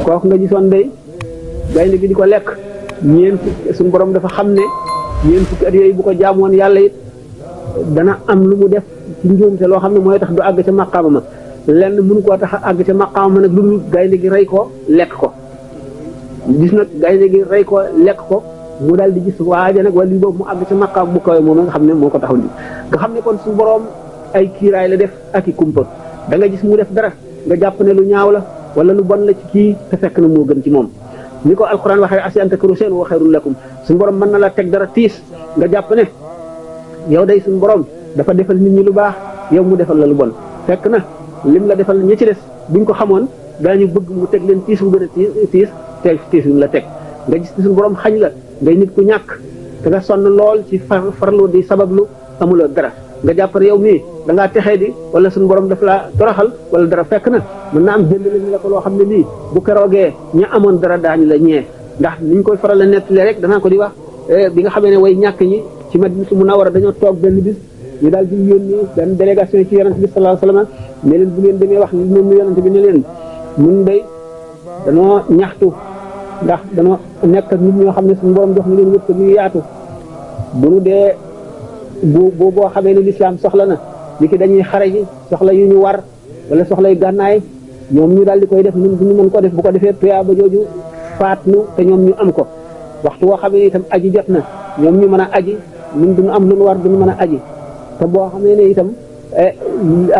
kooku nga gisoon day gaynde gi di ko lekk ñeent suñu borom dafa xam ne ñeent fukki at yooyu bu ko jaamoon yàlla it dana am lu mu def ci njuumte loo xam ne mooy tax du àgg ca maqaama ma lenn mënu koo tax a àgg ca maqaama ma nag lu dul gaynde gi rey ko lekk ko gis nag gaynde gi rey ko lekk ko mu daal di gis waaja nag wala li boobu mu àgg ca maqaam bu kawe moom nga xam ne moo ko taxaw di nga xam ne kon suñu borom ay kiiraay la def ak i kumpa da nga gis mu def dara nga jàpp ne lu ñaaw la wala lu bon la ci kii te fekk na moo gën ci moom ni ko alquran waxee asi an takru seen wa xayrun lakum suñu borom mën na la teg dara tiis nga jàpp ne yow day suñu borom dafa defal nit ñi lu baax yow mu defal la lu bon fekk na lim la defal ñi ci des buñ ko xamoon daañu bëgg mu teg leen tiis bu gën a tiis te tiis bi la teg nga gis suñu borom xañ la ngay nit ku ñàkk te nga sonn lool ci farlu di sabablu amuloo dara nga jàpp ne yow mii da ngaa texee di wala suñu borom daf laa toroxal wala dara fekk na mën naa am jënd lañu la ko loo xam ne lii bu keroogee ña amoon dara daañu la ñee ndax niñ koy faral a nettali rek danaa ko di wax bi nga xamee ne way ñàkk ñi ci Madinatu Munawwara dañoo toog benn bis ñu daal di yónni benn délégation ci yonent bi sallallahu alayhi wasallam ne leen bu ngeen demee wax moom yonent bi ne leen mun day danoo ñaxtu ndax danoo nekk ak nit ñoo xam ne suñu borom jox na leen wërsëg yu yaatu bu nu dee boo xamee ne lislaam soxla na li ki dañuy xare ji soxla yu ñu war wala soxla yu gànnaay ñoom ñu daal di koy def ñun ñu mën ko def bu ko defee tuyaaba jooju faat nu te ñoom ñu am ko waxtu woo xamee ne itam aji jot na ñoom ñu mën a aji ñun duñu am lu ñu war duñu mën a aji te boo xamee ne itam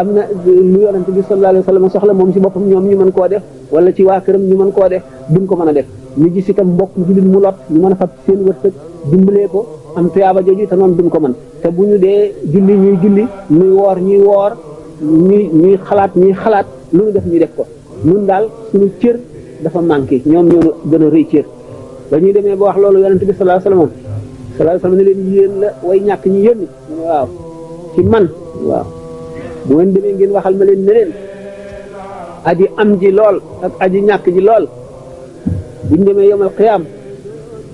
am na lu yonent bi sallallahu alayhi wasallam soxla moom ci boppam ñoom ñu mën koo def wala ci waa këram ñu mën koo def duñ ko mën a def ñu gis itam mbokk jullit mu lot ñu mën a fab seen wërsëg dimbalee ko am tuyaaba jooju te noonu duñ ko mën te bu ñu dee julli ñuy julli ñuy woor ñuy xalaat lu ñu def ñu def ko ñun daal suñu cër dafa manqué ñoom ñoo gën a rëy cër ba ñuy demee ba wax loolu yonent bi sallallahu alayhi wasallam ne leen yéen la way ñàkk ñi yónni waaw ci man waaw bu ngeen demee ngeen waxal ma leen ne leen aji am ji lool ak aji ñàkk ji lool buñ demee yomal xiyaam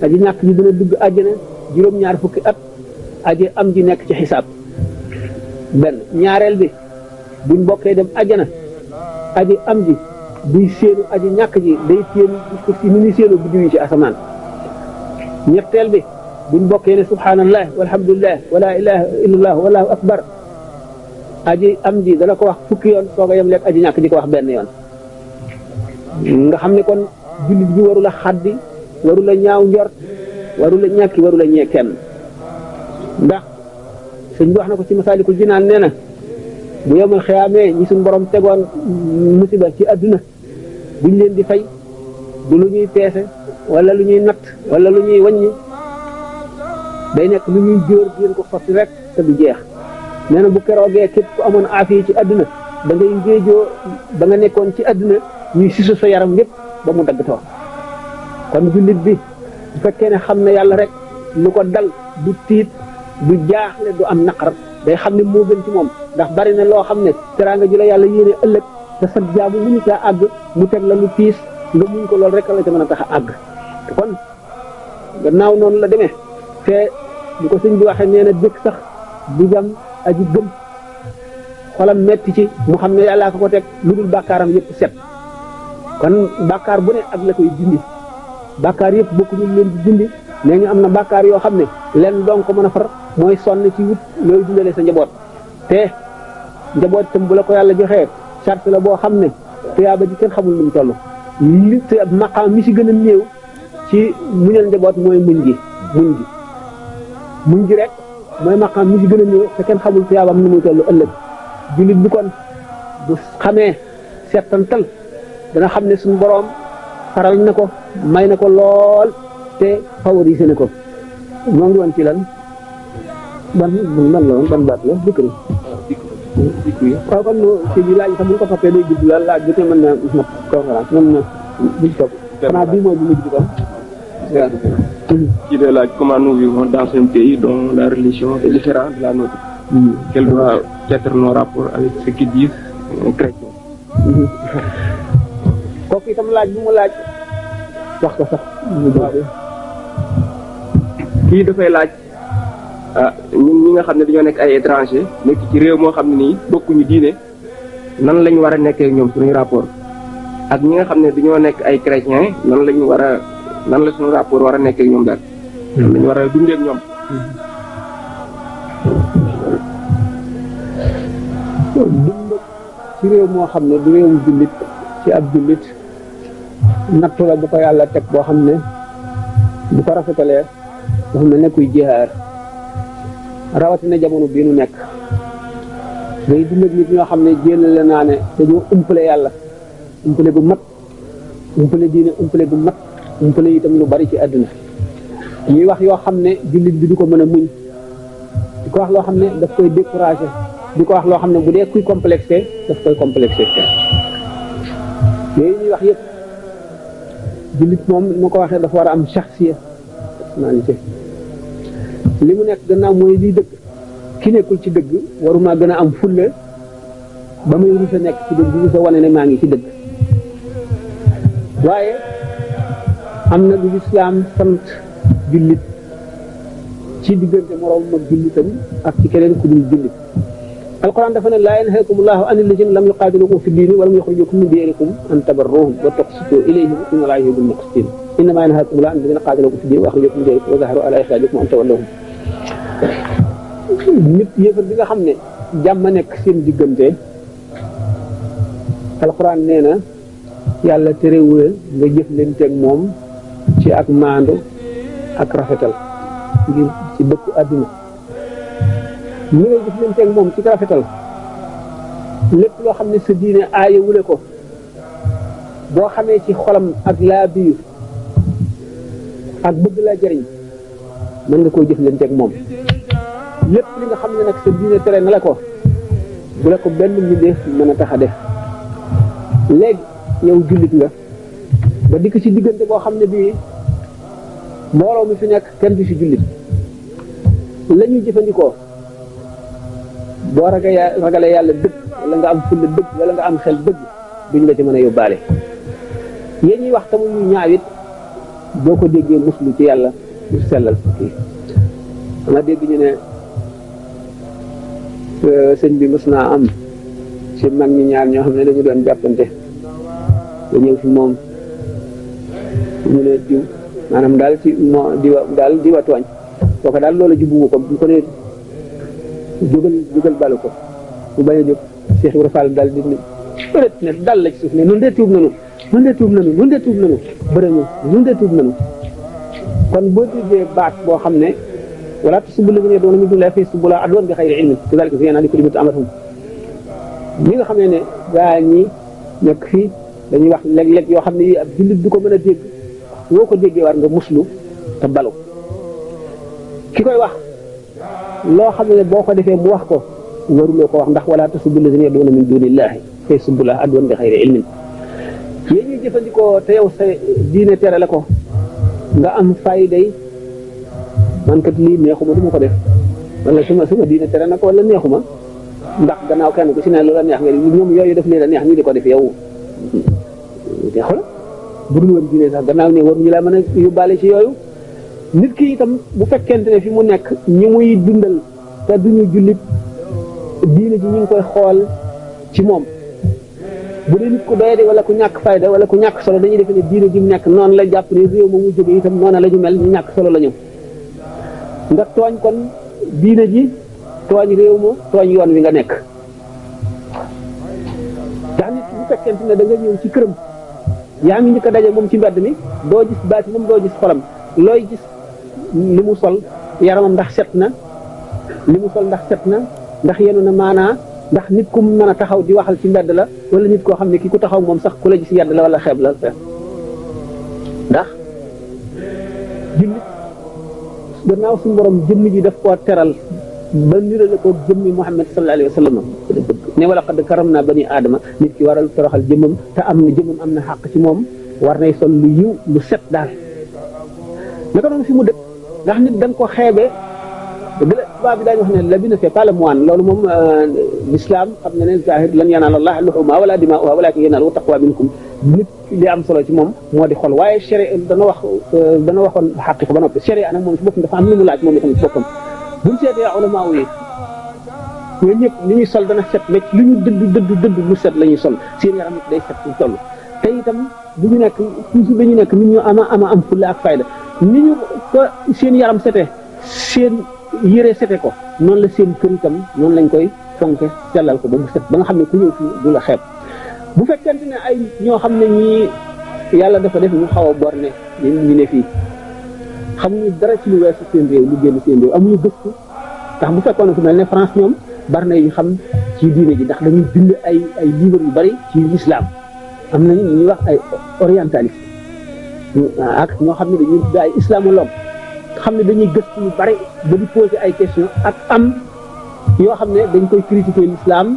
aji ñàkk ji dina dugg àjjana juróom-ñaar fukki at aji am ji nekk ci xisaab benn ñaareel bi buñ bokkee dem àjjana aji am ji buy séenu aji ñàkk ji day séenu ko ci ni ñuy séenu biddiw yi ci asamaan ñetteel bi buñ bokkee ne subhanallah walhamdulillah wala ilaha illallah wallahu akbar aji am ji dana ko wax fukki yoon soog a yem lekk aji ñàkk ji ko wax benn yoon nga xam ne kon jullit bi warula xaddi warula ñaaw njort warula ñàkki warula ñee kenn ndax sëñ bi wax na ko ci Masaalikul Jinaan nee na bu yemal xiyaamee ñi suñ borom tegoon musiba ci adduna buñ leen di fay du lu ñuy peese wala lu ñuy natt wala lu ñuy wàññi day nekk lu ñuy jóor di leen ko xotti rek te du jeex nee na bu keroogee képp ku amoon aafiya ci adduna da ngay ngéejoo ba nga nekkoon ci adduna ñuy sisu sa yaram yépp ba mu dagg too kon jullit bi bu fekkee ne xam ne yàlla rek lu ko dal du tiit du jaaxle du am naqar day xam ne moo gën ci moom ndax bari na loo xam ne teraanga ji la yàlla yéene ëllëg te sa jaamu mënu caa àgg mu teg la lu tiis nga muñ ko loolu rek la ca mën a tax a àgg kon gannaaw noonu la demee te bu ko sëñ bi waxee nee na dëkk sax du jam aji gëm xolam metti ci mu xam ne yàllaa ko teg lu dul bàkkaaram yëpp set kon bàkkaar bu ne ak la koy dindi bàkkaar yëpp bokkuñu leen di dindi nee ñu am na bàkkaar yoo xam ne lenn doon ko mën a far mooy sonn ci wut looy dundale sa njaboot te njaboot tam bu la ko yàlla joxee charte la boo xam ne tuyaaba ji kenn xamul nu mu toll li te maqaam mi si gën a néew ci muñal njaboot mooy muñ gi rek mooy maqaam mi si gën a néew te kenn xamul tuyaabam nu muy toll ëllëg jullit bi kon bu xamee settantal dana xam ne suñu boroom faral na ko may na ko lool te favorisé na ko moo ngi woon ci lan ban la woon ban baat la dikru waaw kon ci bi laaj sax bu ñu ko toppee day gudd la laaj bi te mën na mat conférence mën na buñ topp xanaa bii mooy bu mujj bi kon qui de laaj comment nous vivons dans un pays dont la religion est différente de la nôtre. Quel doit être nos rapports avec ce qu'ils disent chrétiens. kooku itam laaj bu mu laaj wax ko sax kii dafay laaj ñun ñi nga xam ne dañoo nekk ay étranger nekk ci réew moo xam ne nii bokkuñu diine nan lañ war a nekkee ñoom suñuy rapport ak ñi nga xam ne dañoo nekk ay chrétiens nan lañu war a nan la suñu rapport war a nekk ak ñoom daal. lañu war a dundee ak ñoom. dund ci réew moo xam ne du réewum jullit ci ab jullit nattu la bu ko yàlla teg boo xam ne bu ko rafetalee dafa mel ne kuy jihaar rawatina jamono bii nu nekk day dund ak nit ñoo xam ne jéllale naa ne dañoo umpale yàlla umpale bu mat umpale diine umpale bu mat umpale itam lu bari ci àdduna ñuy wax yoo xam ne jullit bi du ko mën a muñ di ko wax loo xam ne daf koy découragé di ko wax loo xam ne bu dee kuy complexé daf koy complexé yooyu ñuy wax yëpp jullit moom moo ko waxee dafa war a am shaxsiya personnalité li mu nekk gannaaw mooy liy dëgg ki nekkul ci dëgg waruma gën a am fulle ba muy rusa nekk ci dëgg rusa wane ne maa ngi ci dëgg waaye am na lu lislaam sant jullit ci diggante moroom ak jullitam ak ci keneen ku dul jullit alquran dafa ne laa yanhaakum allahu an alladina lam yuqaatilukum fi diini wa lam yuxrijukum min diyarikum an tabarruhum wa tuqsitu ilayhim inna allaha yuhibbul muqsitin innama yanhaakum allahu an alladina qaatalukum fi diini wa axrajakum min diyarikum wa zaharu ala ixraajikum an tawallahum nit yëfar bi nga xam ne jàmm nekk seen diggante alquran nee na yàlla terewul nga jëflanteeg moom ci ak maandu ak rafetal ngir ci dëkku àdduna ñi ngay jëflanteeg moom ci rafetal lépp loo xam ne sa diine aayewule ko boo xamee ci xolam ak laa biir ak bëgg la jariñ mën nga koy jëflanteeg moom lépp li nga xam ne nag sa diine tere na la ko bu la ko benn mbindeef mën a tax a def léegi yow jullit nga ba dikk ci diggante boo xam ne bii mbooloo mi fi nekk kenn du ci jullit la ñuy jëfandikoo boo ragalee yàlla dëgg wala nga am fulla dëgg wala nga am xel dëgg duñ la ci mën a yóbbaale yéen ñuy wax tamit ñu ñaaw it boo ko déggee muslu ci yàlla ñu sellal kii dama dégg ñu ne sëñ bi mës naa am ci mag ñi ñaar ñoo xam ne dañu doon jàppante da ñëw fi moom ñu ne diw maanaam daal ci moo di wa tooñ kooka daal loola jubbu ko bu ko ne jógal balu ko bu bañ a jóg Cheikh Ibrahima Fall daal di ne dal la ci suuf ne nun dee tuub nanu bërëñu nun dee tuub nanu kon boo déggee baat boo xam ne wala tasubbu llaziina yad'uuna min duunillahi fa yasubbu llaaha adwan bi xayri ilmin kazaalika zuyina li kulli ummatin amaluhum ñi nga xam ne gaa ñi nekk fii dañuy wax léeg-léeg yoo xam ne yi ab jullit du ko mën a dégg woo ko déggee war nga muslu te balu ki koy wax loo xam ne boo ko defee mu wax ko waruloo ko wax ndax wala tasubbu llaziina yad'uuna min duunillahi fa yasubbu llaaha adwan bi xayri ilmin yéen ñuy jëfandikoo te yow sa diine tere la ko nga am fayday man kat lii neexuma du ma ko def wala suma diine tere na ko wala neexuma ndax gannaaw kenn ku ci ne loola neex nga ñoom yooyu def leen a neex ñu di ko def yow neexu la bu dul woon diine sax gannaaw ne waruñu laa mën a yóbbaale ci yooyu nit ki itam bu fekkente ne fi mu nekk ñi muy dundal te duñu jullit diine ji ñu ngi koy xool ci moom bu dee nit ku doyadi wala ku ñàkk fayda wala ku ñàkk solo dañuy defe ne diine ji mu nekk noonu la jàpp ne réew ma mu jóge itam noonu la ñu mel ñu ñàkk solo la ñu nga tooñ kon diine ji tooñ réew ma tooñ yoon wi nga nekk ndax nit bu fekkente ne da nga ñëw ci këram yaa ngi njëkk a daje moom ci mbedd mi doo gis baati moom doo gis xolam looy gis li mu sol yaramam ndax set na li mu sol ndax set na ndax yenu na maanaa ndax nit ku mën a taxaw di waxal ci mbedd la wala nit koo xam ne ki ku taxaw moom sax ku la gis yedd la wala xeeb la ndax jullit gannaaw suñu borom jëmmi ji daf koo teral ba nirale ko jëmmi Muhammad sallallahu alayhi wa sallam ne wala qad karamna bani aadama nit ki waral toroxal jëmmam te am na jëmmam am na xàq ci moom war nay sol lu yiw lu set daal naka noonu fi mu dëkk ndax nit dañ ko xeebe dëgg la tubaab bi daañu wax ne l'habit c'est pas le moine loolu moom l'islam xam na ne zahir lan yanaala llaaha luhuumuhaa wala dimaa'uhaa walaakin yanaaluhu taqwaa minkum nit li am solo ci moom moo di xol waaye sharia dana waxoon xaqiqa ba noppi sharia nag moom ci boppam dafa am lu mu laaj moom itam ci boppam bu ñu seetee ulamaa yi ñooñu ñëpp li ñuy sol dana set mais lu ñu dëdd lu set la ñuy sol seen yaram day set fu toll te itam bu ñu nekk toujours dañu nekk nit ñu am fulla ak fayda ni ñu ko seen yaram sete seen yére sete ko noonu la seen kër itam noonu lañ koy fonke sellal ko ba mu set ba nga xam ne ku ñëw fii du la xeeb bu fekkente ne ay ñoo xam ne ñii yàlla dafa def ñu xaw a borne ñu ne fii xamuñu dara ci lu weesu seen réew lu génn seen réew amuñu gëstu ndax bu fekkoon ne fu mel ne France ñoom bari na yu xam ci diine ji ndax dañuy bind ay livres yu bari ci l'islam am nañu ñuy wax ay orientaliste ak ñoo xam ne dañuy tudd ay islamologue xam ne dañuy gëstu yu bari ba di poser ay questions ak am yoo xam ne dañ koy critiquer l'islam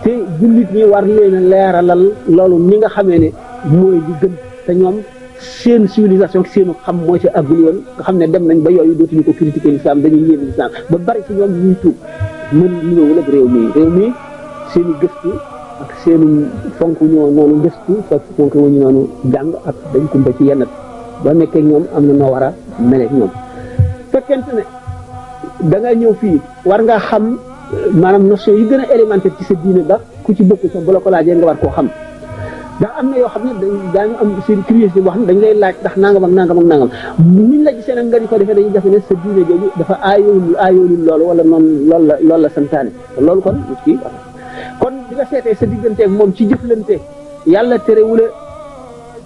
te jullit ñi war leen a leeralal loolu ni nga xamee ne mooy li gën te ñoom seen civilisation seenu xam moo ci àggul woon nga xam ne dem nañ ba yooyu dootuñu ko critiquer l'islam dañuy yéen l'islam ba bari ci ñoom ñuy tuub mën niroowul ak réew mi seeni gëstu ak seenu fonk ñoo noonu gëstu fa fonk wuñu noonu jàng ak dañ kumpa ci yenn ba nekkee ñoom am na noo war a meleeg ñoom fekkente ne da nga ñëw fii war nga xam maanaam notion yi gën a élémentaire ci sa diine ba ku ci bokk sax bu la ko laajee nga war koo xam ndax am na yoo xam ne daañu am seen curiosité boo xam ne dañ lay laaj ndax nangam ak nangam ak nangam niñ la gisee nag nga di ko defee dañuy defe ne sa diine jooju dafa aayoolul loolu wala noonu loolu la santaane loolu kon nit ki kon di nga seetee sa digganteeg moom ci jëflante yàlla terewula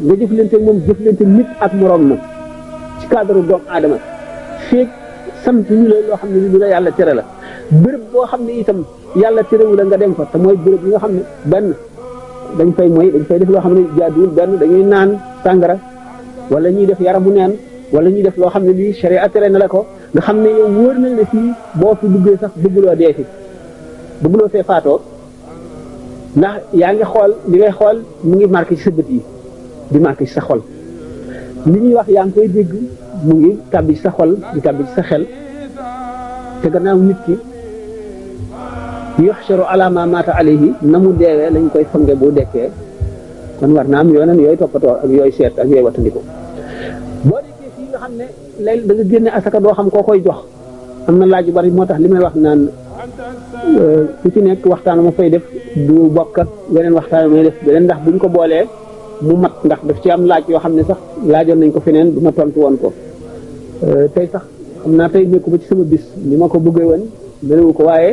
nga jëflanteeg moom jëflante nit ak moroom na ci cadre doomu aadama feeg sant ñu la loo xam ne lu la yàlla tere la béréb boo xam ne itam yàlla terewula nga dem fa te mooy béréb yi nga xam ne benn dañ fay def loo xam ne jaaduwul benn dañuy naan sàngara wala ñuy def yaramu neen wala ñuy def loo xam ne lii sharia tere na la ko nga xam ne yow wóor na ne fii boo fi duggee sax bëgguloo dee fi bëgguloo fee faatoo ndax yaa ngi xool li ngay xool mu ngi marqué ci sa bët yi di marqué ci sa xol li ñuy wax yaa ngi koy dégg mu ngi tàbbi ci sa xol di tàbbi ci sa xel te gannaaw nit ki yuxsharu ala ma mata alayhi na mu deewee lañ koy fange bu dekkee kon war naa am yoonam yooyu toppatoo ak yooyu seet ak yooyu wattandiko boo dekkee fii nga xam ne léegi da nga génne asaka doo xam koo koy jox am na laaj yu bari moo tax li may wax naan ku ci nekk waxtaan ma fay def du bokk ak weneen waxtaan may def beneen ndax buñ ko boolee mu mat ndax daf ci am laaj yoo xam ne sax laajoon nañ ko feneen du ma tontu woon ko tey sax xam naa tey nekku ba ci sama bis ni ma ko bëggee woon bëriwu ko waaye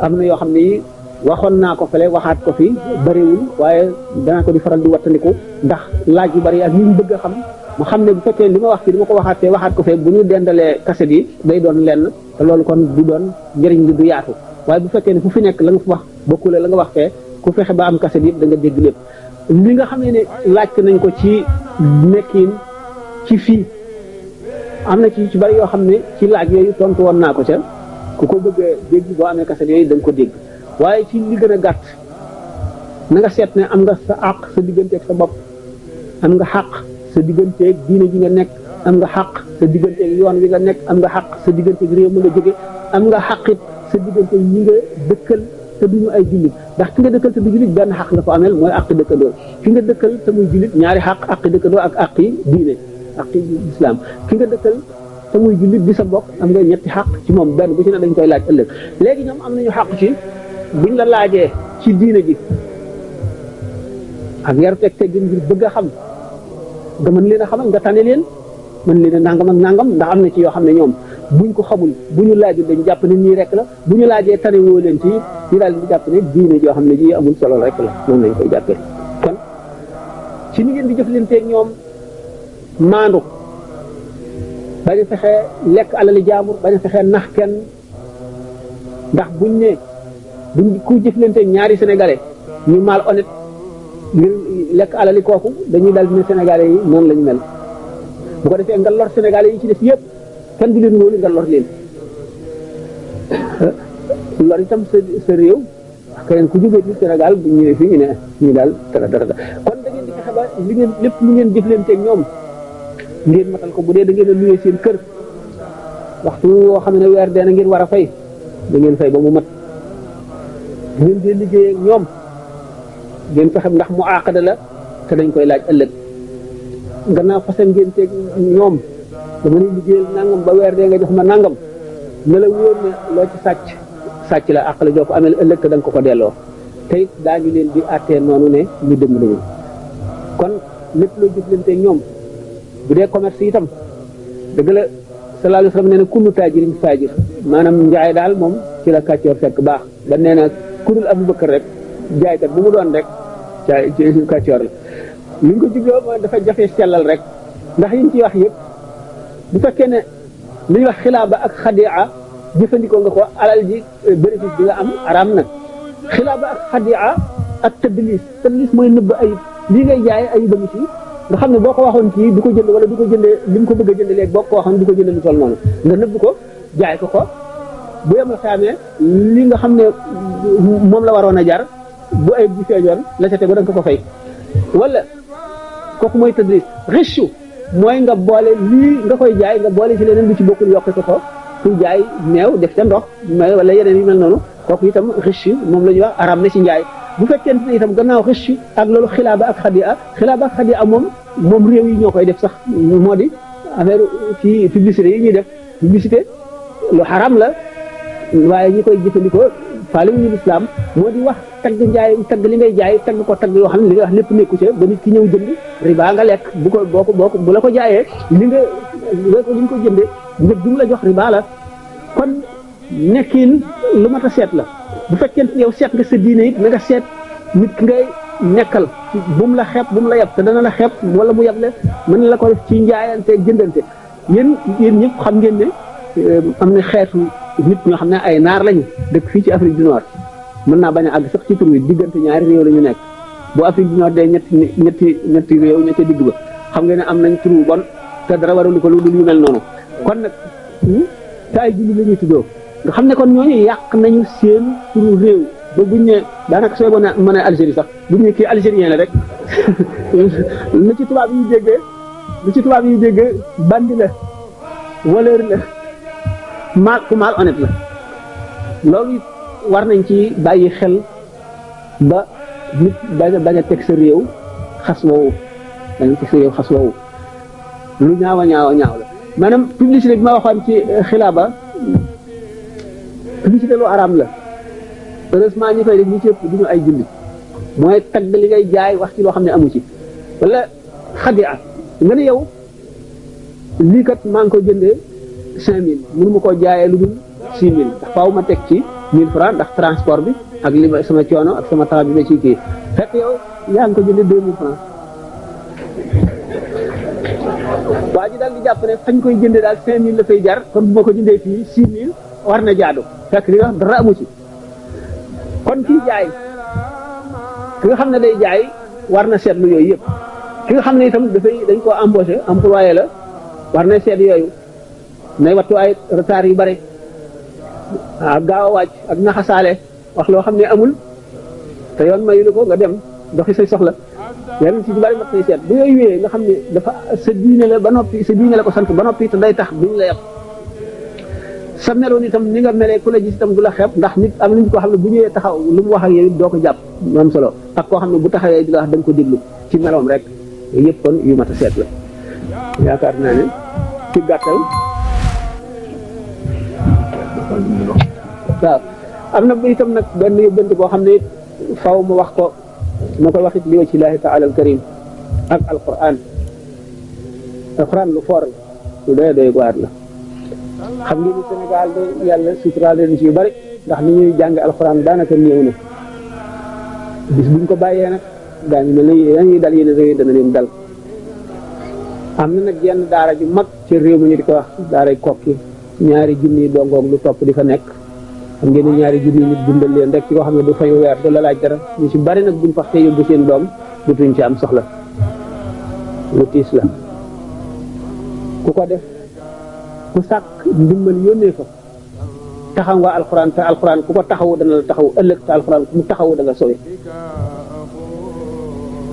am na yoo xam ne yi waxoon naa ko fële waxaat ko fi bëriwul waaye danaa ko di faral di wattandiku ndax laaj yu bëri ak yi ñu bëgg a xam ma xam ne bu fekkee li ma wax ci di ma ko waxaat fee waxaat ko fee bu ñu dendalee kaset yi day doon lenn te loolu kon du doon njëriñ li du yaatu waaye bu fekkee ne fu fi nekk la nga fa wax bokkule la nga wax fee ku fexe ba am kaset yëpp da nga dégg lépp li nga xam ne laajte nañ ko ci nekkin ci fii am na ci bëri yoo xam ne ci laaj yooyu tontu woon naa ko ca ku ko bëgg a dégg boo amee kaset yooyu da nga ko dégg waaye ci li gën a gàtt na nga seet ne am nga sa àq sa digganteeg sa bopp am nga xàq sa digganteeg diine ji nga nekk am nga xàq sa digganteeg yoon wi nga nekk am nga xàq sa digganteeg réew mi nga jóge am nga xàqit sa digganteeg ñi nga dëkkal te duñu ay jullit ndax ki nga dëkkal te du jullit benn xàq nga ko ameel mooy àqi dëkkandoo ki nga dëkkal te muy jullit ñaari xàq àqi dëkkandoo ak àqi diine àqi islam ki nga dëkkal te muy jullit di sa bokk am nga ñetti xàq ci moom benn bu ci ne dañ koy laaj ëllëg léegi ñoom am nañu xàq ci buñ la laajee ci diine ji ak yaru teg teggin ngir bëgg a xam nga mën leen a xamal nga tane leen mën leen a nangam ak nangam ndax am na ci yoo xam ne ñoom buñ ko xamul bu ñu laajul dañ jàpp ne nii rek la bu ñu laajee tane woo leen ci ñu daal di jàpp ne diine joo xam ne ji amul solo rek la noonu lañ koy jàppee kon ci ni ngeen di jëflanteeg ñoom maandu bañ a fexee lekk alali jaamur bañ a fexee nax kenn ndax buñ ne buñ ku jëflanteeg ñaari sénégalais ñu mal honnête ngir lekk alali kooku dañuy dal dina sénégalais yi noonu la ñu mel bu ko defee nga lor sénégalais yi ci def yëpp kenn du leen wóolu nga lor leen lor itam sa réew keneen ku jógee ci Sénégal bu ñëwee fii ñu ne ñu daal dara kon da ngeen di fexe ba li ngeen lépp lu ngeen jëflanteeg ñoom ngeen matal ko bu dee da ngeen a luyee seen kër waxtu woo xam ne weer dee na ngeen war a fay da ngeen fay ba mu mat bu ngeen dee liggéey ak ñoom ngeen fexe ndax mu àqada la te dañ koy laaj ëllëg gannaaw façon ngeen teeg ñoom dama ne liggéeyal nangam ba weer dee nga jox ma nangam ne la wóor ne loo ci sàcc la àq la joo ko amee ëllëg te da nga ko delloo te it daañu leen di àttee noonu ne ñu dem nañu kon lépp loo jëflanteeg ñoom bu dee commerce itam dëgg la sallallahu alayhi wa sallam nee na kullu taajirin faajir maanaam njaay daal moom ci la kàccoor fekk baax ba nee na kurul Abubakar rek jaaykat bu mu doon rek ci kàccoor la li ñu ko jubloo mooy dafa jafe sellal rek ndax yi ñu ciy wax yëpp bu fekkee ne li ñuy wax xilaaba ak xadia jëfandikoo nga ko alal ji bénéfice bi nga am araam na xilaaba ak xadia ak tadlis mooy nëbb ayib lii ngay jaay ayib a ngi ci nga xam ne boo ko waxoon kii du ko jënd wala du ko jëndee li mu ko bëgg a jënd léegi boo ko waxoon du ko jënd lu toll noonu nga nëbb ko jaay ko bu yemal xaamee li nga xam ne moom la waroon a jar bu ayib ji feeñoon la ca tegu da nga ko fay wala kooku mooy tadlis richu mooy nga boole lii nga koy jaay nga boole ci leneen lu ci bokkul yokk ko kuy jaay meew def ca ndox wala yeneen yu mel noonu kooku itam riche moom la ñuy wax araam na ci njaay bu fekkente ne itam gannaaw riche ak loolu xilaaba ak xadia moom réew yi ñoo koy def sax moo di affaire ci publicité yi ñuy def publicité lu xaram la waaye ñi koy jëfandikoo faale wu ñu lislaam moo di wax tagg njaay tagg li ngay jaay tagg ko tagg yoo xam ne li nga wax lépp nekku ci ba nit ki ñëw jënd riba nga lekk bu ko bu la ko jaayee li nga ko jëndee njëg du mu la jox riba la kon nekkin lu mat a seet la bu fekkee yow seet nga sa diine it na nga seet nit ki ngay nekkal bu mu la xeeb bu mu la yab te dana la xeeb wala mu yab la mën na la ko def ci njaayante jëndante yéen ñëpp xam ngeen ne am na xeetu nit ñoo xam ne ay naar lañu dëkk fii ci Afrique du Nord mën naa bañ a àgg sax ci tur wi diggante ñaari réew la ñu nekk bu Afrique du Nord dee ñetti réew ña ca digg ba xam ngeen ne am nañ tur wu bon te dara waralu ko lu dul yu mel noonu kon nag te ay jullit la ñuy tuddoo nga xam ne kon ñooñu yàq nañu seen turu réew ba buñ ne daanaka sooy mën a Algérie sax buñ ne kii algérien la rek lu ci tubaab yi déggee bandi la voleur la ku mal honnête la loolu war nañ ci bàyyi xel ba nit bañ a teg sa réew xas woowu lu ñaaw a ñaaw la maanaam publicité bi ma waxoon ci xilaaba publicité lu araam la heureusement ñi koy def ñi ci ëpp duñu ay jullit mooy tagg li ngay jaay wax ci loo xam ne amu ci wala xadia nga ne yow lii kat maa ngi ko jëndee 5000 mënu ma koo jaayee lu dul 6000 ndax faaw ma teg ci 1000 francs ndax transport bi ak li ma sama coono ak sama temps bi ma ciy kii fekk yow yaa ngi ko jëndee 2000 francs waa ji daal di jàpp ne fañ koy jëndee daal 5000 la fay jar kon bu ma ko jëndee fii 6000 war na jaadu fekk li nga wax dara amu ci kon kii jaay ki nga xam ne day jaay war na seetlu yooyu yëpp ki nga xam ne itam dañ koo embauché employé la war na seet yooyu nay wattu ay retard yu bari ak gaaw a wàcc ak naxasaale wax loo xam ne amul te yoon mayu la ko nga dem doxi say soxla yenn ci bari mat nay seet bu yooyu wéyee nga xam ne dafa sa diine la ba noppi sa diine la ko sant ba noppi te day tax duñ la yàpp sa meloon itam ni nga melee ku la gis itam du la xeeb ndax nit am nañ koo xam ne bu ñëwee taxaw lu mu wax ak yow doo ko jàpp mu am solo ak koo xam ne bu taxawee di la wax da nga ko déglu ci meloom rek yëpp kon yu mat a seet la yaakaar naa ne ci gàttal waaw am na itam nag benn yóbbante boo xam ne faw mu wax ko ma koy wax it li ci laahi taala al karim ak alquran lu foor la lu doy waar la xam ngeen ni Sénégal de yàlla suturaal leen ci yu bari ndax ni ñuy jàng alquran daanaka néew na bis buñ ko bàyyee nag daañu mel ne dañuy dal yéen réew dana leen dal am na nag yenn daara ju mag ci réew mi ñu di ko wax daaray Kokki 2 junni dongoog lu topp di fa nekk xam ngeen ne 2 junni nit dundal leen rek ci koo xam ne du fayu weer du la laaj dara ñu ci bari nag buñ fa xëy yóbbu seen doom dutuñ ci am soxla lu tiis la ku ko def ku sàkk ndimbal yónnee fa taxaw nga alxuraan te alxuraan ku ko taxawu dana la taxaw ëllëg te alxuraan ku mu taxawu da nga sowe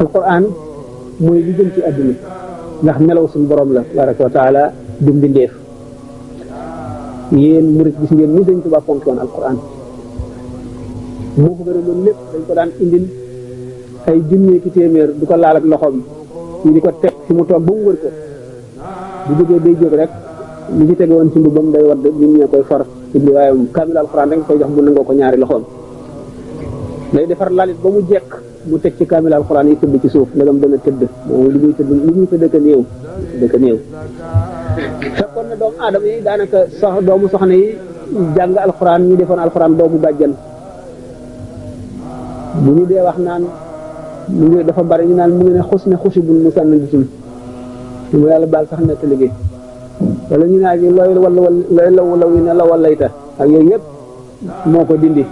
alxuraan mooy li jëm ci àdduna ndax melaw suñu borom la tabaraka wa taala du mbindeef yéen murit gis ngeen ni Sëñ Tuubaa fonk woon alxuraan moo ko gëre loolu lépp dañ ko daan indil ay junni ki téeméer du ko laal ak loxoom ñu di ko teg fi mu toog ba mu wër ko bu jógee day jóg rek li ci tege woon ci mbubam day wadd nit ñee koy for indi waaye kaamil alxuraan rek nga koy jox bu nangoo ko 2 loxoom day defar lalit ba mu jekk mu teg ci kaamil alxuraan yi tëdd ci suuf ndegam dana tëdd moom li muy tëdd ka néew fekkoon na doomu aadama yi daanaka doomu soxna yi jàng alxuraan ñu defoon alxuraan doomu bàjjan bu ñu dee wax naan mu ngi dafa bari ñu naan mu ngi ne xus ne xusi bul mu sànn gisul mu yàlla baal sax nekk liggéey wala ñu naa ji looy law yi ne la wallayta ak yooyu yëpp moo ko dindi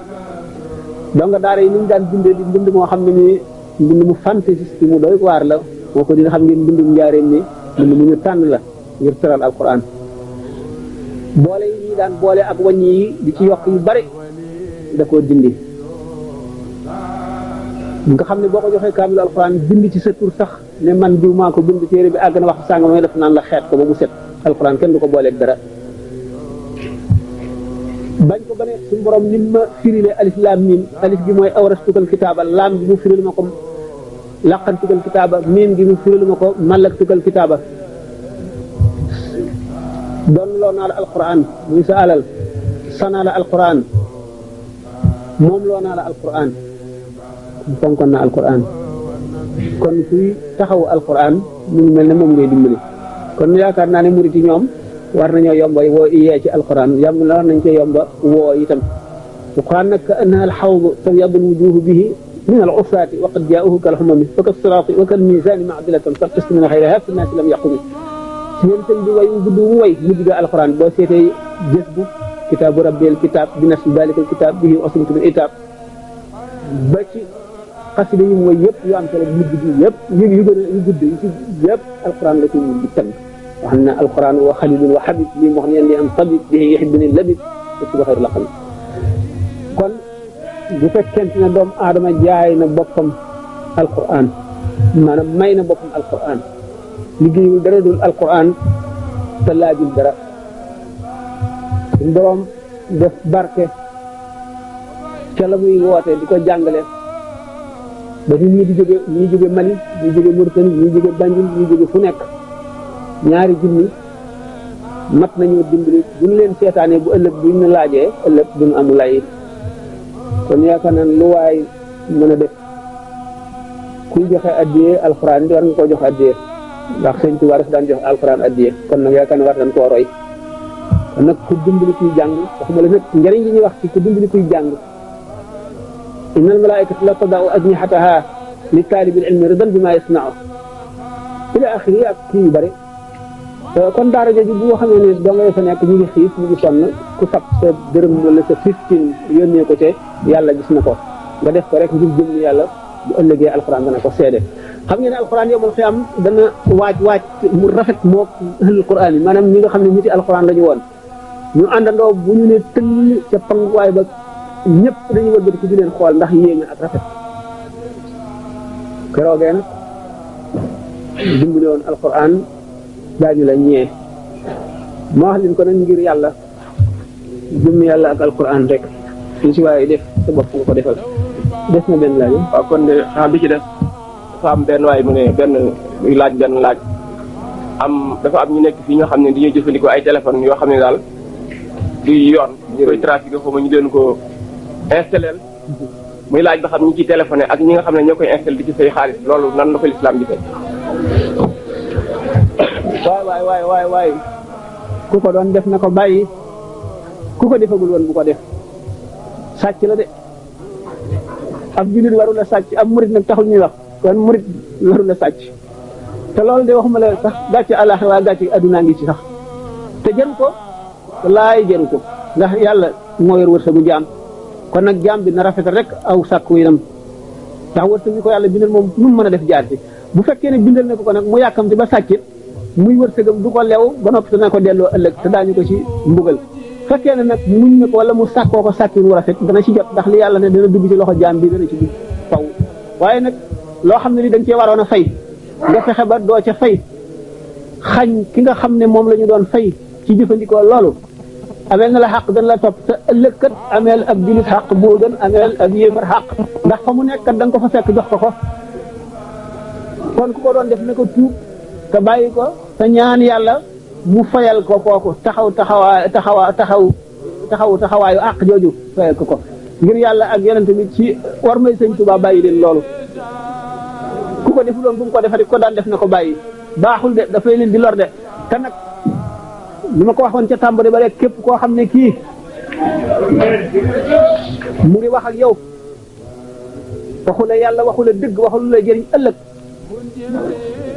donc daara yi ni ñu daan bindee di mbind moo xam ne nii mbind mu fantaisiste mu doy waar la moo ko dindi xam ngeen mbindum njaareem ni mbind mu ñu tànn la ngir tëral alquran boole yi ñi daan boole ak wàññi yi di ci yokk yu bari da koo dindi nga xam ne boo ko joxee kaamil alquran bind ci sa tur sax ne man diw maa ko bind téere bi àgg na wax sànga mooy def naan la xeet ko ba mu set alquran kenn du ko booleeg dara bañ ko ba ne suñu borom nim ma firile alif laam miim alif gi mooy awrastukal kitaaba laam gi mu firil ma ko laqantukal kitaaba miim gi mu firil ma ko mallaktukal kitaaba doon loo naa la alquran muy sa alal sanaa la alquran moom loo naa la alquran fonkoon na alquran kon kuy taxawu alquran mu ngi mel ne moom ngay dimbali kon yaakaar naa ne murit yi ñoom war nañoo yomba woo yee ci alquran yam la war nañ cee yomba woo itam alquran nag ka annaha alxawd tabyadul wujuhu bihi min al usaati wa qad jaauhu kal xumami fa ka siraati wa kal misaani maadilatan fartastu min xayriha fi naasi lam yaqumi si ngeen sëñ bi way wu gudd wu way mujj ga alquran boo seetee jës bu kitaabu rabbil kitaab bi nas dalikal kitaab bihi asimtu bil itaab ba ci xasida yi mooy yëpp yu am solo mujj bi yëpp yu gën a yu gudd yi ci yëpp alquran la ci mujj tënk wax na alquran wa xalilun wa xabib lii moo xam ne li am tabib bi yuhibbuni labib te suba xayru la xam kon bu fekkente ne doomu aadama jaay na boppam alquran maanaam may na boppam alquran liggéeyul dara dul alquran te laajul dara suñu borom def barke ca la muy woote di ko jàngale ba nit ñi di jóge Mali ñi jóge Mauritanie ñi jóge Banjul ñi jóge fu nekk ñaari junni mat nañu dimbali bu ñu leen seetaanee bu ëllëg buñ ñu laajee ëllëg duñu am lay kon yaakaar naa lu waay mën a def kuy joxe addiyee alxuraan di war nga koo jox addiyee ndax sëñ Tuubaa daf daan jox alxuraan addiyee kon nag yaakaar naa war nañ koo roy kon nag ku dimbali kuy jàng waxuma la nag njëriñ li ñuy wax ci ku dimbali kuy jàng innal malaa'ikata la tada'u ajnihataha li taalibil ilmi ridan bima yasna'u ila axiri ak kii yu bëri kon daara jooju bu xamee ne doo ngay fa nekk ñu ngi xiif ñu ngi sonn ku sab sa dërëm wala sa 15 yónnee ko te yàlla gis na ko nga def ko rek ngir jëm yàlla bu ëllëgee alxuraan dana ko seede xam ngeen ne alxuraan yomal xiyam dana waaj mu rafet moo ahlul quraan yi maanaam ñi nga xam ne niti alxuraan la ñu woon ñu àndandoo bu ñu ne tëll ca panguwaay ba ñëpp dañuy wëlbati ko di leen xool ndax yéeme ak rafet keroogee nag dimbali woon alquran daañu la ñee ma wax leen ko nag ngir yàlla jëm yàlla ak alquran rek ñu si waaye def sa bopp nga ko defal des na benn laaj waaw kon de xam bi ci def dafa am benn waaye mu ne benn muy laaj benn laaj dafa am ñu nekk fii ñoo xam ne dañuy jëfandikoo ay téléphone yoo xam ne daal du yoon ñu koy trafiqué xaw ma ñu leen ko installé muy laaj ba xam ñi ci téléphoné ak ñi nga xam ne ñoo koy installé di ci fay xaalis loolu nan la ko lislaam di fay. waay ku ko doon def na ko bàyyi ku ko defagul woon bu ko def sàcc la de ab jullit warul la sàcc ab murit nag taxul ñuy wax kon murit warul la sàcc te loolu de waxuma la sax gàcce àllaaxira waa gàcce addunaa ngi ci sax te jëru ko laay jëru ko ndax yàlla moo yor wërsëgu jaam kon nag jaam bi na rafetal rek aw sàkku yinam ndax wërsëg bi ko yàlla bindal moom nu mu mën a def jaar ci bu fekkee ne bindal na ko nag mu yàkkamti ba sàccit muy wërsëgam du ko lew ba noppi te na ko delloo ëllëg te daañu ko ci mbugal fekkee ne nag muñ na ko wala mu sàkkoo ko sàkkin wu rafet dana ci jot ndax li yàlla ne dana dugg ci loxo jaam bi dana ci dugg faw waaye nag loo xam ne li dañ cee waroon a fay nga fexe ba doo ca fay xañ ki nga xam ne moom la ñu doon fay ci jëfandikoo loolu ameel na la xaq dana la topp te ëllëg kat ameel ab julit xaq boo gën ameel ab yéefar xaq ndax fa mu nekk kat da nga ko fa fekk jox ko ko kon ku ko doon def na ko tuub te bàyyi ko te ñaan yàlla mu fayal ko kooku taxawaayu àq jooju fayal ko ngir yàlla ak yonent bi ci war may sëñ Tuubaa bàyyi leen loolu ku ko defuloon bu mu ko defati ko daan def na ko bàyyi baaxul de dafay leen di lor de te nag li ma ko waxoon ca tàmbali ba rek képp koo xam ne kii mu ngi wax ak yow waxu la yàlla waxu la dëgg waxu la jëriñ ëllëg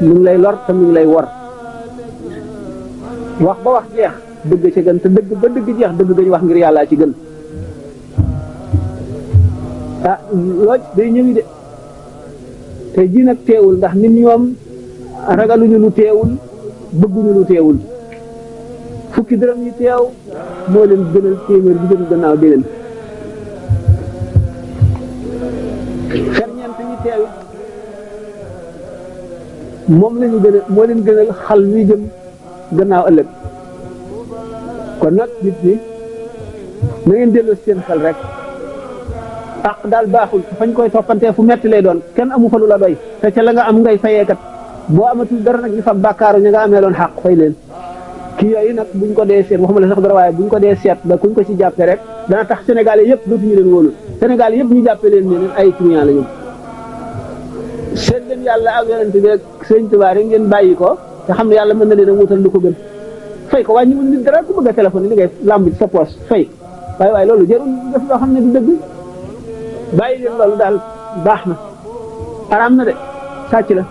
mu ngi lay lor te mu ngi lay wor wax ba wax jeex dëgg ci gën te dëgg ba dëgg jeex dëgg gañu wax ngir yàllaa ci gën ah looj day ñëwi de te ji nag teewul ndax nit ñoom ragaluñu lu teewul bëgguñu lu teewul fukki dërëm yi teew moo leen gënal téeméer bi gën gannaaw déwén ferñeent yi teew moom lañu gën a moo leen gënal xal wi jëm gannaaw ëllëg kon nag nit ñi na ngeen delloo seen xel rek ak daal baaxul fañ koy toppantee fu metti lay doon kenn amu fa lu la doy te ca la nga am ngay fayeekat boo amatul dara nag ñu fa bàkkaaru ña nga amee loon xaq fay leen kii yooyu nag buñ ko dee seet waxuma la sax dara waaye buñ ko dee seet ba kuñ ko ci jàppee rek dana tax Sénégalais yëpp dootuñu leen wóolu Sénégal yëpp ñu jàppee leen ne leen ay client la ñu seet leen yàlla ak yonent bi ak Sëñ Tuubaa rek ngeen bàyyi ko te xam ne yàlla mën na leen a wutal lu ko gën fay ko wàññi wul nit dara ku bëgg a téléphone li ngay làmb ci sa poche fay waaye loolu jarul def loo xam ne du dëgg bàyyi leen loolu daal baax na araam na de sàcc la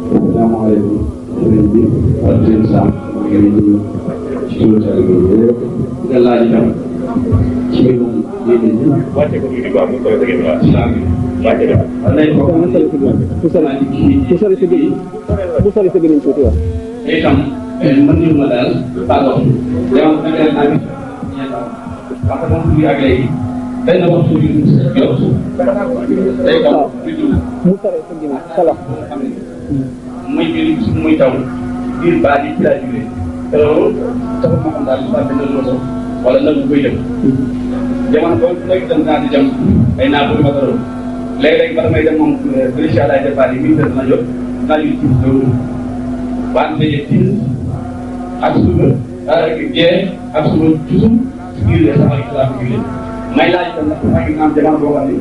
asalaamaaleykum sëriñ bi ak sëriñ Sam mu ngi leen di nuyu ci turu sa liggéey yëpp nga laaj itam ci mbirum diine ji wàcce ko tuuti baax mu koy dëgg la islam bi wàcce ko lay ko bu sori sa gëriñ tuuti wax itam mën ñu ma daal pardon yow da nga naa bi parce que moom du yàgg léegi benn waxtu yu jot day taw mu sori sa gëriñ sala muy biir muy taw biir baa yi ci laa jógee te loolu taxul ma xam daal ba benn loolu wala nag bu koy dem jamono boobu nekk dem naa di dem ay naa bëgg ma ko doon léeg-léeg ba damay dem moom incha allah départ yi 8 heures na jot naa ñu ci loolu wante ci ak suba gée ak suba toujours ci biir sama islam bi may laaj tam ndax maa ngi naan jamono boo xam ne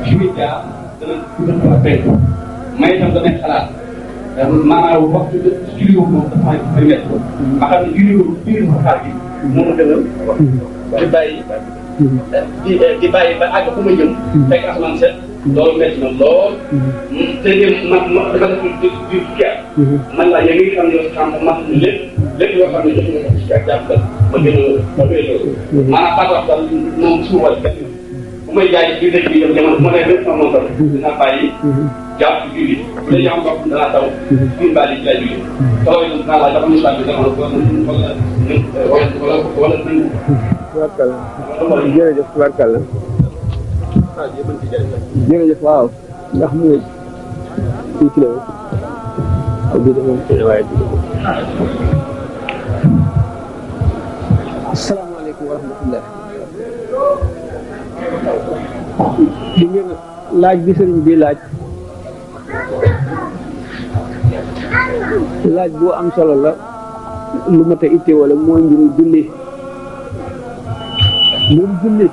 fi muy jaar dana dina ko fekk may itam damay xalaat maanaam waxtu julli boobu moom dafa may métti ma xam ne julli boobu biir xaar gi moo ma gënal di bàyyi ba àgg fu ma jëm fekk asamaan set loolu métti na lool te dama def di kii man laa yëngu xam ne xam man lépp yoo xam ne jox nga ko ci ak jàpp ma gën a ma koy loolu maanaam par rapport moom suñu wàll benn bu may jaay ci dëkk bi jamono bu ma nee lépp ma moom tam dinaa bàyyi jàpp julli bu dee am bopp danaa taw biir mbaal yi ci lay julli taw yi dinaa laaj dafa ñu laaj bi jamono wala tubarkalla jërëjëf tubarkalla jërëjëf waaw ndax mu ngi fii ci la ak bi moom waaye asalaamaaleykum wa rahmatullah di ngeen laaj bi sëriñ bi laaj bu am solo la lu mat a itte wala mooy mbiru julli moom julli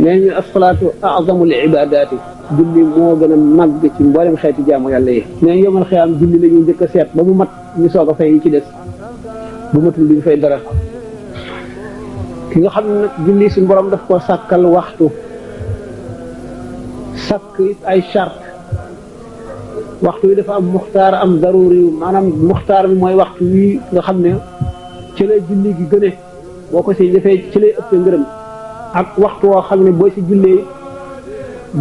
nee ñu asalaatu azamul ibadaati julli moo gën a màgg ci mboolem xeeti jaamu yàlla yi nee ñu yomal xiyaam julli la ñuy njëkk a seet ba mu mat ñu soog a fay yi ci des bu matul duñ fay dara ki nga xam ne nag julli suñu borom daf ko sàkkal waxtu sàkk it ay charte waxtu wi dafa am muxtaar am daruri maanaam muxtaar bi mooy waxtu wi nga xam ne ci la julli gi gëne boo ko si defee ci lay ëppee ngërëm ak waxtu woo xam ne boo si jullee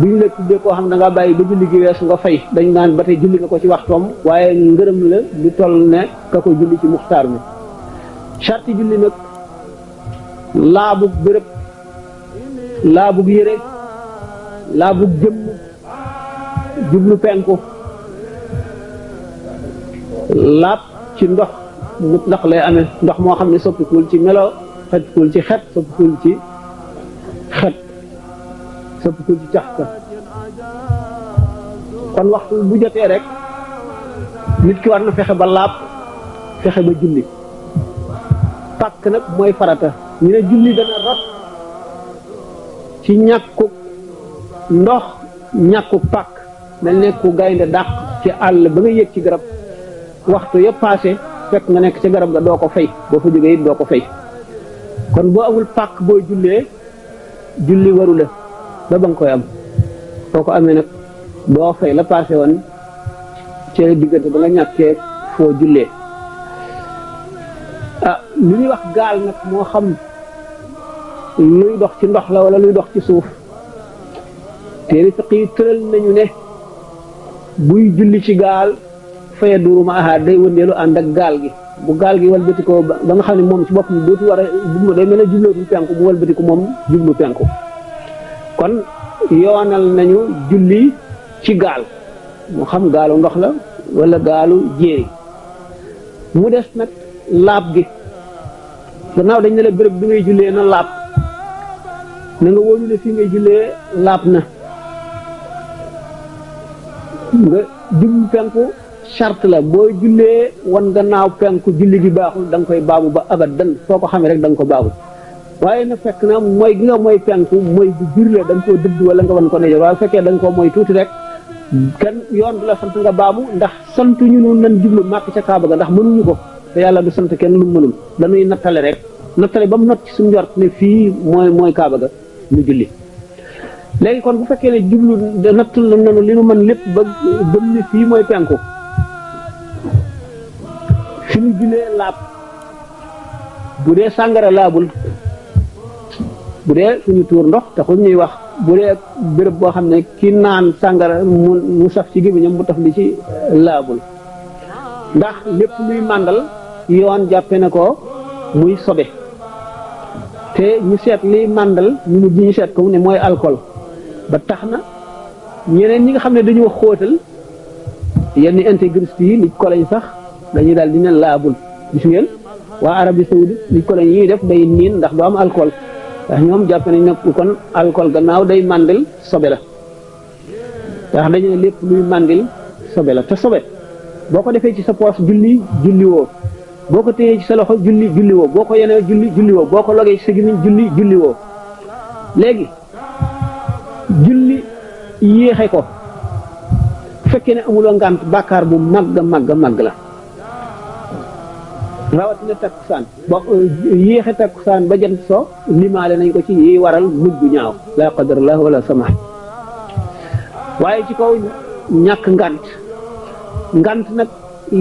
duñ la tuddee koo xam ne da ngaa bàyyi ba julli gi weesu nga fay dañ naan ba tey julli nga ko ci waxtoom waaye ngërëm la lu toll ne ka ko julli ci muxtaar mi charte julli nag laabug bërëb laabug yére laabug jëmm jublu penku laab ci ndox mutlax lay amee ndox moo xam ne soppikuwul ci melo soppikuwul ci xet soppikuwul ci cax ka kon waxtu bu jotee rek nit ki war na fexe ba laab fexe ba julli pàkk nag mooy farata ñu ne julli dana rot ci ñàkku ndox ñàkku pàkk mel ne ku gaynde dàq ci àll ba nga yëg ci garab waxtu yëpp passé fekk nga nekk ci garab ga doo ko fay boo fa jógee it doo ko fay kon boo amul pàkk boo jullee julli waru la ba ba nga koy am soo ko amee nag doo fay la passé woon ci diggante ba nga ñàkkee foo jullee li ñuy wax gaal nag moo xam luy dox ci ndox la wala luy dox ci suuf téere fiq yi tëral nañu ne buy julli ci gaal faye duru ma aha day wëndeelu ànd ak gaal gi bu gaal gi walbati ko ba nga xam ne moom ci boppam dootu war a jublu day mel ne jublootul penku mu walbati ko moom jublu penku kon yoonal nañu julli ci gaal mu xam gaalu ndox la wala gaalu jéeri mu des nag laab gi gannaaw dañ ne la béréb bi ngay jullee na laab na nga wóolu ne fii ngay jullee laab na nga jublu penku charte la boo jullee wan gannaaw penku julli gi baaxul da nga koy baamu ba abadan soo ko xamee rek da nga ko baamu waaye na fekk na mooy gi nga mooy penku mooy bu jur la da nga koo dëdd wala nga wan ko ne waaye fekkee da nga koo mooy tuuti rek kenn yoon du la sant nga baamu ndax santu ñu noonu nan jublu màkk ca Kaaba ga ndax mënuñu ko te yàlla du sant kenn lu mu mënul dañuy nattale rek nattale ba mu not ci suñu njort ne fii mooy Kaaba ga ñu julli léegi kon bu fekkee ne jublu nattul nanu li nu mën lépp ba gëm ne fii mooy penku fi ñu jullee laab bu dee sàngara laabul bu dee suñu tuur ndox taxul ñuy wax bu dee béréb boo xam ne ki naan sàngara mu saf ci gémmiñam mu taf li ci laabul ndax lépp luy màndal yoon jàppe na ko muy sobe te ñu seet liy màndal ñu mujj ñu seet ko ne mooy alcool ba tax na ñeneen ñi nga xam ne dañoo xóotal yenn intégriste yi liñ ko lañ sax dañuy daal dina laabul gis ngeen waa Arabie Saoudite liñ ko lañ yi def day niin ndax du am alcool ndax ñoom jàpp nañ ne kon alcool gannaaw day màndil sobe la ndax dañu ne lépp luy màndil sobe la te sobe boo ko defee ci sa poos julli woo boo ko téyee ci sa loxo julli woo boo ko yenee julli woo boo ko logee ci sa gémmiñ julli woo léegi julli yéexe ko bu fekkee ne amuloo ngànt bàkkaar bu màgg la rawatina takkusaan boo yéexe takkusaan ba jant so limaale nañ ko ci yi waral mujj bu ñaaw la qadarallah wala samaah waaye ci kaw ñàkk ngànt nag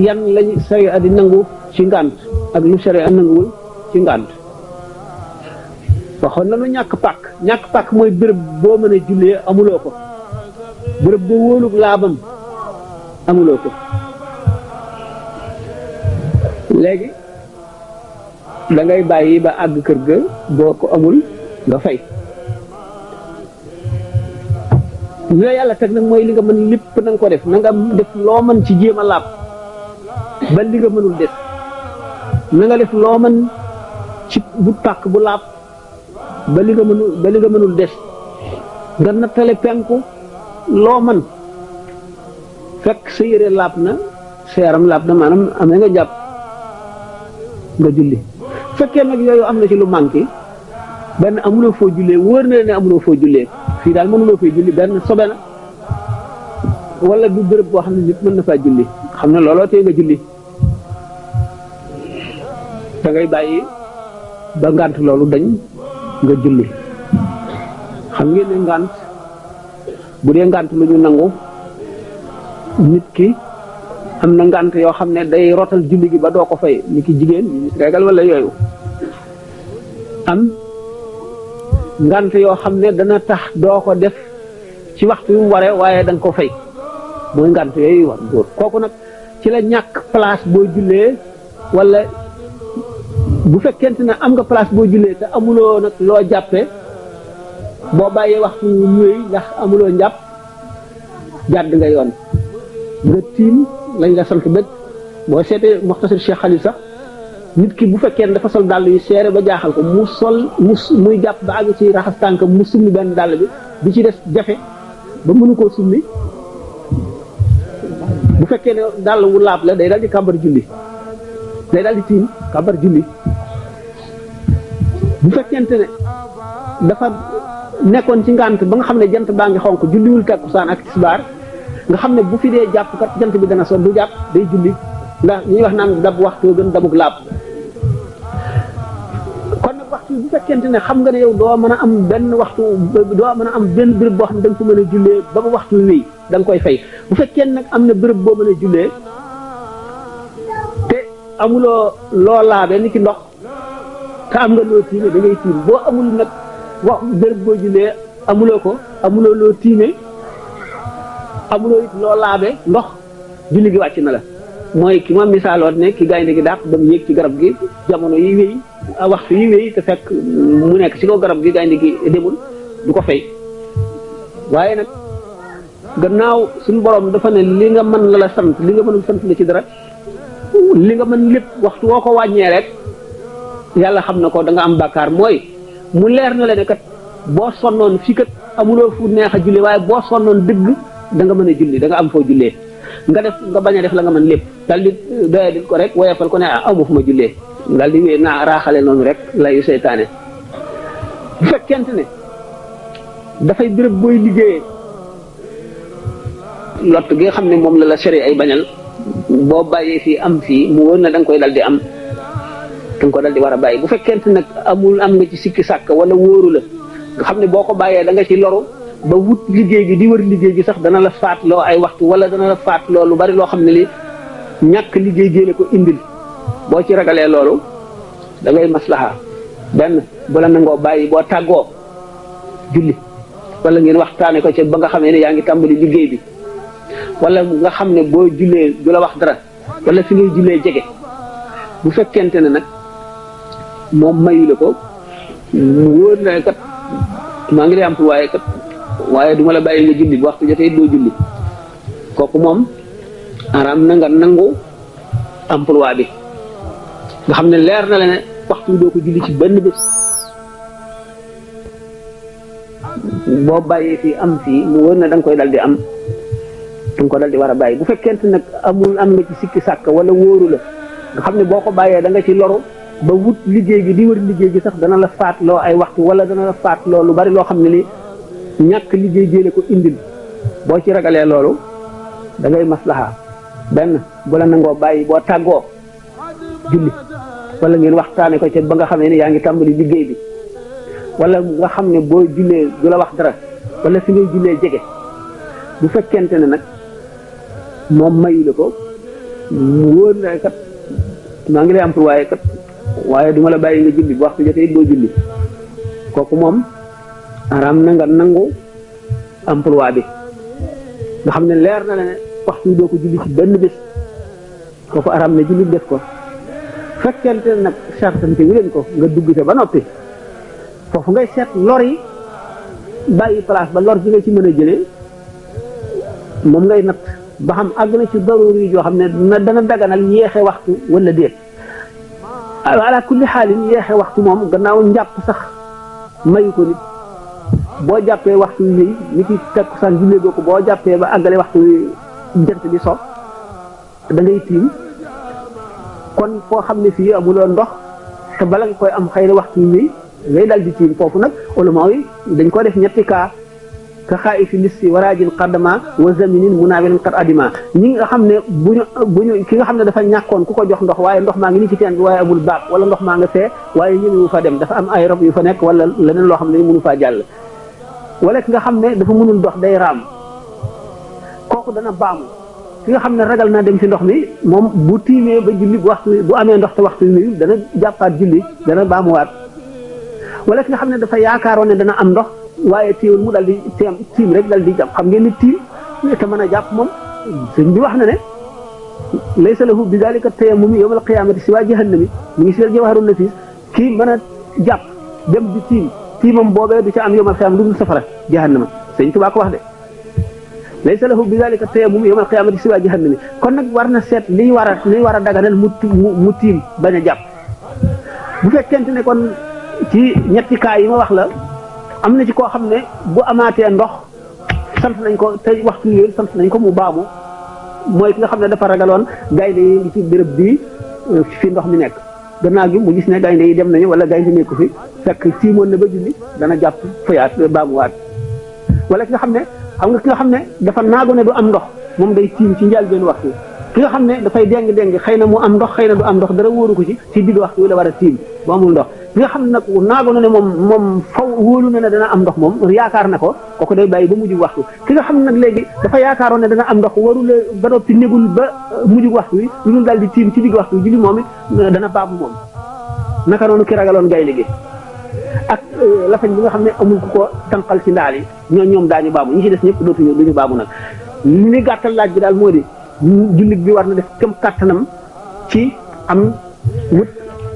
yan lañ sariya di nangu ci ngànt ak lu sariya nanguwul ci ngànt waxoon nañu ñàkk pàkk mooy béréb boo mën a jullee amuloo ko béréb boo wóolug laabam amuloo ko léegi da ngay bàyyi ba àgg kër ga boo ko amul nga fay li la yàlla teg nag mooy li nga mën lépp na nga ko def na nga def loo mën ci jéem a laab ba li nga mënul des na nga def loo mën ci bu pàkk bu laab ba li nga mënul des nga nattale penku loo mën fekk sa yére laab na sa yaram laab na maanaam amee nga jàpp nga julli fekkee nag yooyu am na ci lu manqué benn amuloo foo jullee wóor na ne amuloo foo jullee fii daal mënuloo fay julli benn sobe na wala du béréb boo xam ne nit mën na faa julli xam ne looloo tee nga julli da ngay bàyyi ba ngànt loolu dañ nga julli xam ngeen ne ngànt bu dee ngànt lu ñu nangu nit ki am na ngànt yoo xam ne day rotal julli gi ba doo ko fay ni ki jigéen ñi regal wala yooyu am ngànt yoo xam ne dana tax doo ko def ci waxtu yu mu waree waaye da nga ko fay mooy ngànt yooyu wax góor kooku nag ci la ñàkk place boo jullee wala bu fekkente ne am nga place boo jullee te amuloo nag loo jàppe boo bàyyee waxtu ñëwee ndax amuloo njàpp jàdd nga yoon nga tiim lañ la sant bët boo seetee Muxtasar Cheikh Khalil sax nit ki bu fekkee ne dafa sol dàll yu seere ba jaaxal ko muy jàpp ba àgg ci raxas tànk mu summi benn dàll bi ci des jafe ba mënu koo summi bu fekkee ne dàll wu laab la day daal di kàmbar julli day daal di tiim kàmbar julli bu fekkente ne dafa nekkoon ci ngànt ba nga xam ne jant baa ngi xonk julliwul takkusaan ak tisbaar nga xam ne bu fi dee jàpp kat jant bi dana so du jàpp day julli ndax ñuy wax naan dab waxtu gën dabug laab kon nag waxtu bu fekkente ne xam nga ne yow doo mën a am benn waxtu doo mën a am benn béréb boo xam ne da nga ko mën a jullee ba ba waxtu wéy da nga koy fay bu fekkee nag am na béréb boo mën a jullee te amuloo loo laabee ni ki ndox te am nga loo tiime da ngay tiim boo amul nag wax béréb boo jullee amuloo ko amuloo loo tiime amuloo it loo laabee ndox julli gi wàcc na la mooy ki ma misaaloon ne ki gaynde gi dàq ba mu yéeg ci garab gi jamono yi wéy waxtu yi wéy te fekk mu nekk ci kaw garab gi gaynde gi demul du ko fay waaye nag gannaaw suñu borom dafa ne li nga mën la la sant li nga mënul sant la ci dara li nga mën lépp waxtu woo ko wàññee rek yàlla xam na ko da nga am bàkkaar mooy mu leer na la ne kat boo sonnoon fii kat amuloo fu neex a julli waaye boo sonnoon dëgg da nga mën a julli da nga am foo jullee nga def nga bañ a def la nga mën lépp dal di doye di ko rek woyefal ko ne amu fu ma jullee dal di wéy naa raaxale noonu rek layu seytaane bu fekkente ne dafay béréb booy liggéeyee lott gi nga xam ne moom la la sori ay bañal boo bàyyee fii am fii mu wóor na da nga koy dal di am da nga ko dal di war a bàyyi bu fekkente nag amul am nga ci sikki sàkk wala wóoru la nga xam ne boo ko bàyyee da nga ci loru ba wut liggéey gi di wër liggéey gi sax dana la faatloo ay waxtu wala dana la faatloo lu bari loo xam ne li ñàkk liggéey génne ko indil boo ci ragalee loolu da ngay maslaha benn bu la nangoo bàyyi boo tàggoo julli wala ngeen waxtaane ko ci ba nga xamee ne yaa ngi tàmbali liggéey bi wala nga xam ne boo jullee du la wax dara wala fi ngay jullee jege bu fekkente ne nag moom mayu la ko mu wóor na kat maa ngi lay am waaye kat waaye duma la bàyyi nga julli bu waxtu jotee doo julli kooku moom araam na nga nangu emploi bi nga xam ne leer na la ne waxtu doo ko julli ci benn bés boo bàyyee fii am fii mu wóor na da nga koy dal di am da nga ko dal di war a bàyyi bu fekkente nag amul am nga ci sikki sàkk wala wóoru la nga xam ne boo ko bàyyee da nga ci loru ba wut liggéey gi di wër liggéey gi sax dana la faatloo ay waxtu wala dana la faatloo lu bari loo xam ne li ñàkk liggéey jéele ko indil boo ci ragalee loolu da ngay maslaha benn bu la nangoo bàyyi boo tàggoo julli wala ngeen waxtaane ko ca ba nga xamee ne yaa ngi tàmbali liggéey bi wala nga xam ne boo jullee du la wax dara wala fi ngay jullee jege bu fekkente ne nag moom mayu la ko mu wóor na kat maa ngi lay am pour waaye kat waaye duma la bàyyi nga julli bu waxtu jotee doo julli kooku moom araam na nga nangu emploi bi nga xam ne leer na la ne waxtu doo ko julli ci benn bés kooku araam na julli def ko fekkente nag sartante wu leen ko nga dugg ca ba noppi foofu ngay seet lor yi bàyyi place ba lor bi nga ci mën a jëlee moom ngay natt ba xam àgg na ci daruri yoo xam ne dana daganal yeexe waxtu wala déet ala kulli xaalin yeexe waxtu moom gannaaw njàpp sax mayu ko nit boo jàppee waxtu wi ni ki takkusaan jullee goo ko boo jàppee ba àggale waxtu wi jant bi so da ngay tiim kon foo xam ne fii amuloo ndox te bala nga koy am xëy na waxtu wi ngay dal di tiim foofu nag ulama yi dañ ko def ñetti kaa ka xaayi fi lissi waraajin qaddama wa zaminin munawilin qad adima ñi nga xam ne buñu ki nga xam ne dafa ñàkkoon ku ko jox ndox waaye ndox maa ngi ni ci teen bi waaye amul baab wala ndox maa nga fee waaye ñëmewu fa dem dafa am ay rob yu fa nekk wala leneen loo xam ne mënu faa jàll wala ki nga xam ne dafa mënul dox day raam kooku dana baamu ki nga xam ne ragal naa dem ci ndox mi moom bu tiimee ba julli bu waxtu bu amee ndox te waxtu wi dana jàppaat julli dana baamuwaat wala ki nga xam ne dafa yaakaaroon ne dana am ndox waaye téewul mu dal di tiim rek dal di jàpp xam ngeen ni tiim te mën a jàpp moom sëñ bi wax na ne laysa lahu bi dalika tayammum yawm al qiyamati siwa jahannami mu ngi si jawharun nafis kii mën a jàpp dem di tiimam boobee du ca am yawm al qiyamati lu dul safara jahannama sëñ Tuubaa ko wax de laysa lahu bi dalika tayammum yawm al qiyamati siwa jahannami kon nag war na seet liy war a daganal mu tiim bañ a jàpp bu fekkente ne kon ci ñetti kaa yi ma wax la am na ci koo xam ne bu amaatee ndox sant nañ ko te waxtu yooyu sant nañ ko mu baamu mooy ki nga xam ne dafa ragaloon gaynde yi ngi ci béréb bii fi ndox mi nekk gannaaw gi mu gis ne gaynde yi dem nañu wala gaynde nekku fi fekk tiimoon na ba julli dana jàpp fayaat baamuwaat wala ki nga xam ne dafa naago ne du am ndox moom day tiim ci njëlbéenu waxtu ki nga xam ne dafay déng xëy na mu am ndox xëy na du am ndox dara wóoru ko ci digg waxtu wi la war a tiim bu amul ndox ki nga xam ne nag naago na ne moom faw wóolu na ne dana am ndox moom yaakaar na ko kooku day bàyyi ba mujj waxtu ki nga xam ne nag léegi dafa yaakaaroon ne dana am ndox warula ba noppi négul ba mujj waxtu wi lu dul daal di tiim ci digg waxtu wi julli moom it dana baabu moom naka noonu ki ragaloon gaynde gi ak lafañ bi nga xam ne amul ku ko tànqal ci ndaal yi ñoom daañu baamu ñi ci des ñëpp duñu baamu nag li gàttal laaj bi daal moo di jullit bi war na def kem kàttanam ci am wut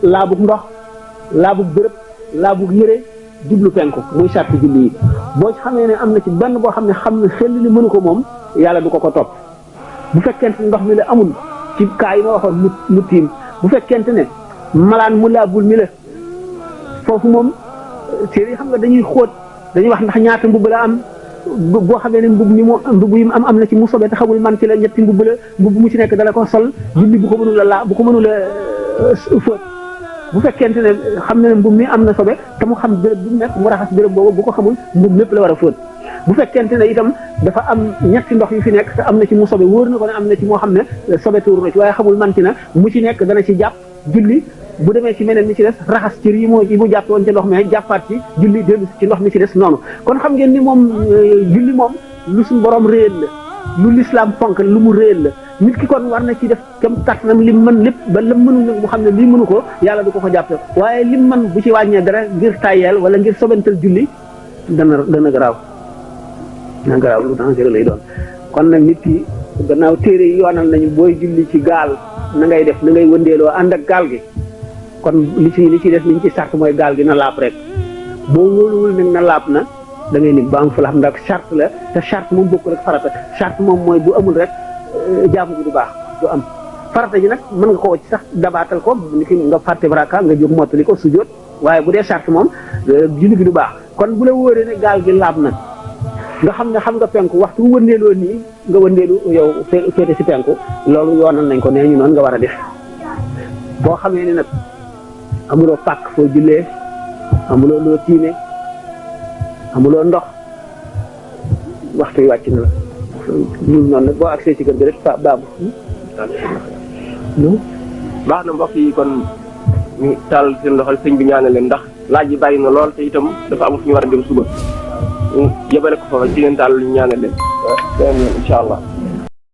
laabug ndox laabug bërëb laabug yëre jublu penku muy sàrti julli yi boo xamee ne am na ci benn boo xam ne xam ne xel li mënu ko moom yàlla du ko topp bu fekkente ndox mi la amul ci kaa yi ma waxoon mu tiim bu fekkente ne malaan mu laabul mi la foofu moom téere yi xam nga dañuy xóot dañuy wax ndax ñaata mbubb la am boo xamee ne mbubb yi am na ci mu sobee te xamul man ci la ñetti mbubb mu ci nekk dala ko sol julli bu ko mënula fóot bu fekkente ne xam ne mbubb mi am na sobe te mu xam béréb bi mu nekk mu raxas béréb boobu bu ko xamul mbubb lépp la war a fóot bu fekkente ne itam dafa am ñetti ndox yu fi nekk te am na ci mu sobe wóor na ko ne am na ci moo xam ne sobe tuur na ci waaye xamul man ci na mu ci nekk dana ci jàpp julli bu demee ci meneen mi ci des raxas cër yi mu jàpp woon ci ndox mi jàppaat ci julli dellu ci ndox mi ci des noonu kon xam ngeen ni moom julli moom lu suñu borom réel la lu lislaam fonk lu mu réel la nit ki kon war na ci def kem kàttanam lim mën lépp ba lam mënul nag mu xam ne lii mënu ko yàlla du ko jàppe waaye lim mën bu ci wàññee dara ngir tàyyeel wala ngir sobental julli dana garaaw lu dangereux lay doon kon nag nit ki gannaaw téere yi yoonal nañu booy julli ci gaal na ngay def na ngay wëndeeloo ànd ak gaal gi kon li ci def liñ ci sart mooy gaal gi na laab rek boo wóoluwul nag na laab na da ngay nit ba am falax ndax charte la te charte moom bokkul ak farata charte moom mooy bu amul rek jaamu gi du baax du am farata ji nag mën nga ko wacc sax dabaatal ko ni ki nga fàtte baraka nga jóg mottali ko sujjóot waaye bu dee charte moom julli gi du baax kon bu la wóoree ne gaal gi laab na nga xam ne xam nga penku waxtu wëndeeloo nii nga wëndeelu yow féete si penku loolu yoonal nañ ko nee ñu noonu nga war a def boo xamee ne nag amuloo pàkk foo jullee amuloo loo tiime amuloo ndox waxtu yi wàcc na la ñun noonu nag boo agsee ci kër gi rek baabu baax na mbokk yi kon ñu taal seen loxo sëñ bi ñaanal leen ndax laaj yi bàyyi na lool te itam dafa am fu ñu war a dem suba yebale ko foofa ci ngeen taal lu ñu ñaanal leen incha allah